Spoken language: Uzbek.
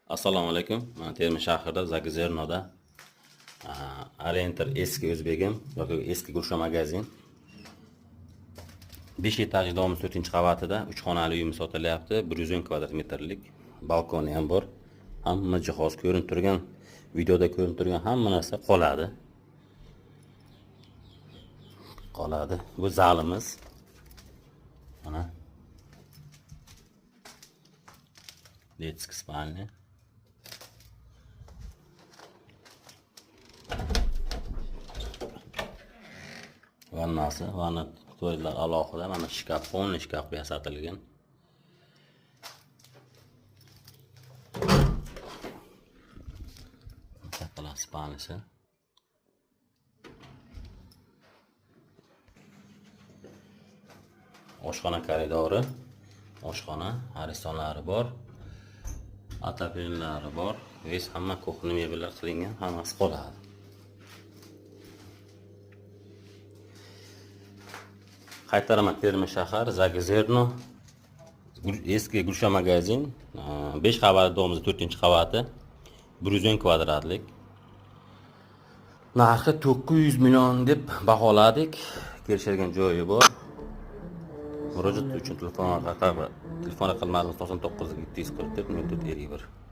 Assalomu alaykum. Mana Termiz shahrida Zagzernoda Orienter eski o'zbegim yoki eski Gulshan magazin 5 etajli domimiz 4-qavatida 3 xonali uyimiz sotilyapti. 110 kvadrat metrlik balkoni ham bor. Hamma jihoz ko'rinib turgan, videoda ko'rinib turgan hamma narsa qoladi. Qoladi. Bu zalimiz. Mana детский спальня. Vannasi, vanna tualetlar alohida, mana shkaf, полный shkaf yasatilgan. Kattalar spalnisi. Oshxona koridori, oshxona, aristonlari bor, otoplenlari bor, весь hamma кухня mebellar qilingan, hammasi qoladi. Qaytaraman, Termiz shahar, Zagzerno, eski Gulshan magazin, 5 qavatli domimiz 4-qavati, 110 kvadratlik. Narxi 900 million deb baholadik. Kelishadigan joyi bor. Murojaat uchun telefon raqamlarimiz 99 744 04 51.